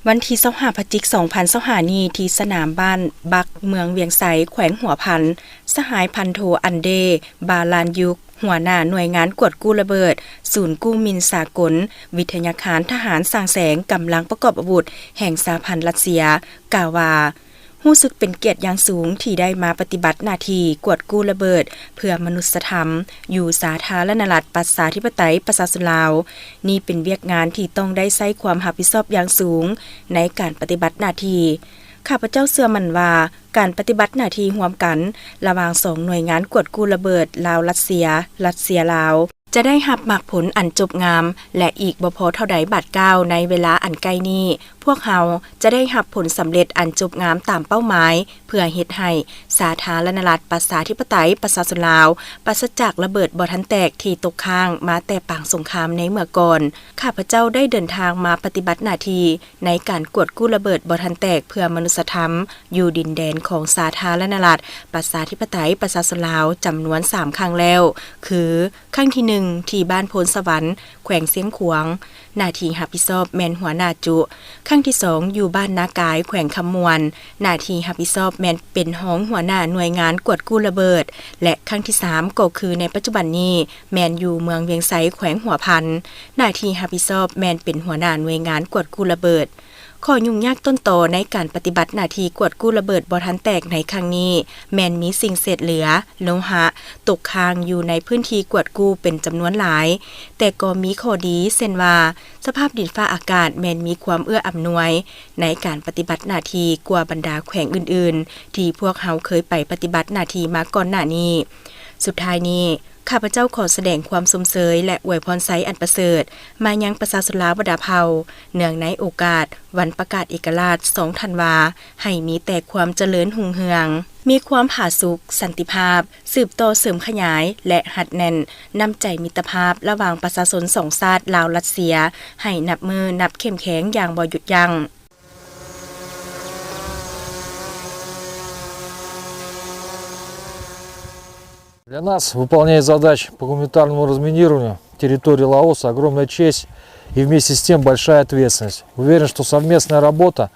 ວັນທີຊາວຫ້າ ພະຈິກ ສອງພັນຊາວຫ້ານີ້ ທີ່ສະໜາມບ້ານບັກ ເມືອງວຽງໄຊ ແຂວງຫົວພັນ, ສະຫາຍພັນໂທ ອັນເດ ບາລານຍຸກ ຫົວໜ້າໜ່ວຍງານກວດກູ້ລະເບີດ ສູນກູ້ໝິ່ນສາກົນ ວິທະຍາຄານທະຫານສ້າງແສງກຳລັງປະກອບອາວຸດ ແຫ່ງສະຫະພັນຣັດເຊຍ ກ່າວວ່າ ຮູ້ສຶກເປັນກຽດຢ່າງສູງທີ່ໄດ້ມາປະຕິບັດໜ້າທີ່ກວດກູ້ລະເບີດເພື່ອມະນຸດສະທຳ ຢູ່ສາທາລະນະລັດ ປະຊາທິປະໄຕ ປະຊາຊົນລາວ. ນີ້ເປັນວຽກງານທີ່ຕ້ອງໄດ້ໃຊ້ຄວາມຮັບຜິດຊອບຢ່າງສູງໃນການປະຕິບັດໜ້າທີ່. ຂ້າພະເຈົ້າເຊື່ອໝັ້ນວ່າ ການປະຕິບັດໜ້າທີ່ຮ່ວມກັນລະຫວ່າງສອງໜ່ວຍງານກວດກູ້ລະເບີດ ລາວ-ຣັດເຊຍ, ຣັດເຊຍ-ລາວ ຈະໄດ້ຮັບໝາກຜົນອັນຈົບງາມ ແລະ ອີກບໍ່ພໍເທົ່າໃດບາດກ້າວໃນເວລາອັນໃກ້ນີ້ ພວກເຮົາຈະໄດ້ຮັບຜົນສຳເລັດອັນຈົບງາມຕາມເປົ້າໝາຍ ເພື່ອເຮັດໃຫ້ສາທາລະນະລັດ ປະຊາທິປະໄຕ ປະຊາຊົນລາວ ປາສະຈາກລະເບີດບໍ່ທັນແຕກທີ່ຕົກຄ້າງມາແຕ່ປາງສົງຄາມໃນເມື່ອກ່ອນ. ຂ້າພະເຈົ້າໄດ້ເດີນທາງມາປະຕິບັດໜ້າທີ່ໃນການກວດກູ້ລະເບີດບໍ່ທັນແຕກເພື່ອມະນຸດສະທຳ ຢູ່ດິນແດນຂອງສາທາລະນະລັດ ປະຊາທິປະໄຕ ປະຊາຊົນລາວ ຈຳນວນສາມຄັ້ງແລ້ວ ຄື ຄັ້ງທີໜຶ່ງ ທີ່ບ້ານໂພນສະຫວັນ ແຂວງຊຽງຂວາງ, ໜ້າທີ່ຮັບຜິດຊອບແມ່ນຫົວໜ້າຈຸ. ຄັ້ງທີສອງ ຢູ່ບ້ານນາກາຍ ແຂວງຄຳມ່ວນ, ໜ້າທີ່ຮັບຜິດຊອບແມ່ນເປັນຮອງຫົວໜ້າໜ່ວຍງານກວດກູ້ລະເບີດ ແລະ ຄັ້ງທີສາມ ກໍຄືໃນປັດຈຸບັນນີ້ ແມ່ນຢູ່ເມືອງວຽງໄຊ ແຂວງຫົວພັນ, ໜ້າທີ່ຮັບຜິດຊອບແມ່ນເປັນຫົວໜ້າໜ່ວຍງານກວດກູ້ລະເບີດ. ຂໍ້ຫຍຸ້ງຍາກຕົ້ນຕໍໃນການປະຕິບັດໜ້າທີ່ກວດກູ້ລະເບີດບໍ່ທັນແຕກໃນຄັ້ງນີ້ ແມ່ນມີສິ່ງເສດເຫຼືອ ໂລຫະ ຕົກຄ້າງຢູ່ໃນພື້ນທີ່ກວດກູ້ເປັນຈຳນວນຫຼາຍ, ແຕ່ກໍມີຂໍ້ດີ ເຊັ່ນວ່າ ສະພາບດິນຟ້າອາກາດແມ່ນມີຄວາມເອື້ອອຳນວຍໃນການປະຕິບັດໜ້າທີ່ກວ່າບັນດາແຂວງອື່ນໆ ທີ່ພວກເຮົາເຄີຍໄປປະຕິບັດໜ້າທີ່ມາກ່ອນໜ້ານີ້. ສຸດທ້າຍນີ້ ຂ້າພະເຈົ້າຂໍສະແດງຄວາມຊົມເຊີຍ ແລະ ອວຍພອນໄຊອັນປະເສີດມາຍັງປະຊາຊົນລາວບັນດາເຜົ່າ ເນື່ອງໃນໂອກາດວັນປະກາດເອກະລາດ ສອງທັນວາ ໃຫ້ມີແຕ່ຄວາມຈະເລີນຮຸ່ງເຮືອງ, ມີຄວາມຜາສຸກ, ສັນຕິພາບ, ສືບຕໍ່ເສີມຂະຫຍາຍ ແລະ ຮັດແໜ້ນນ້ຳໃຈມິດຕະພາບລະຫວ່າງປະຊາຊົນສອງຊາດລາວ-ຣັດເຊຍ ໃຫ້ນັບມື້ນັບເຂັ້ມແຂງຢ່າງບໍ່ຢຸດຢັ້ງ. Для нас выполнение задач по гуманитарному разминированию территории Лаоса огромная честь и вместе с тем большая ответственность. Уверен, что совместная работа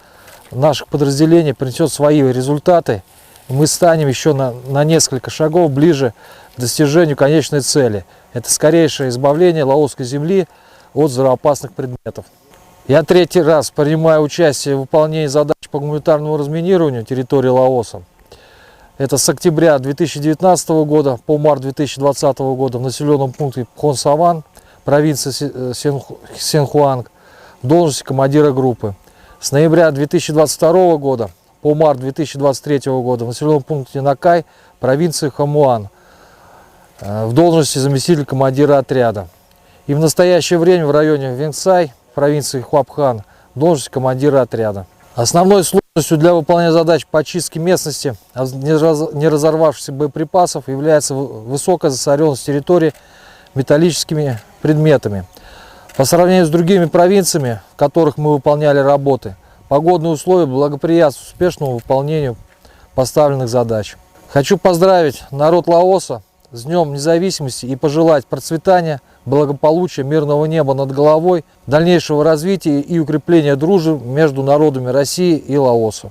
наших подразделений принесёт свои результаты, и мы станем ещё на, на несколько шагов ближе к достижению конечной цели. Это скорейшее избавление лаосской земли от взрывоопасных предметов. Я третий раз принимаю участие в выполнении задач по гуманитарному разминированию территории Лаоса. Это с октября две тысячи девятнадцатого года по март две тысячи двадцатого года в населённом пункте Пхонсаван, провинции Си-, э, Синху-, Синхуанг, в должности командира группы. С ноября две тысячи двадцать второго года по март две тысячи двадцать третьего года в населённом пункте Накай, провинции Хамуан, э, в должности заместителя командира отряда. И в настоящее время в районе Венгсай, провинции Хуапхан, в должности командира отряда. Основной сложностью для выполнения задач по очистке местности от не раз-, не разорвавшихся боеприпасов является в-, высокая засорённость территории металлическими предметами. По сравнению с другими провинциями, в которых мы выполняли работы, погодные условия благоприятствуют успешному выполнению поставленных задач. Хочу поздравить народ Лаоса с Днём Независимости и пожелать процветания, благополучия, мирного неба над головой, дальнейшего развития и укрепления дружбы между народами России и Лаоса.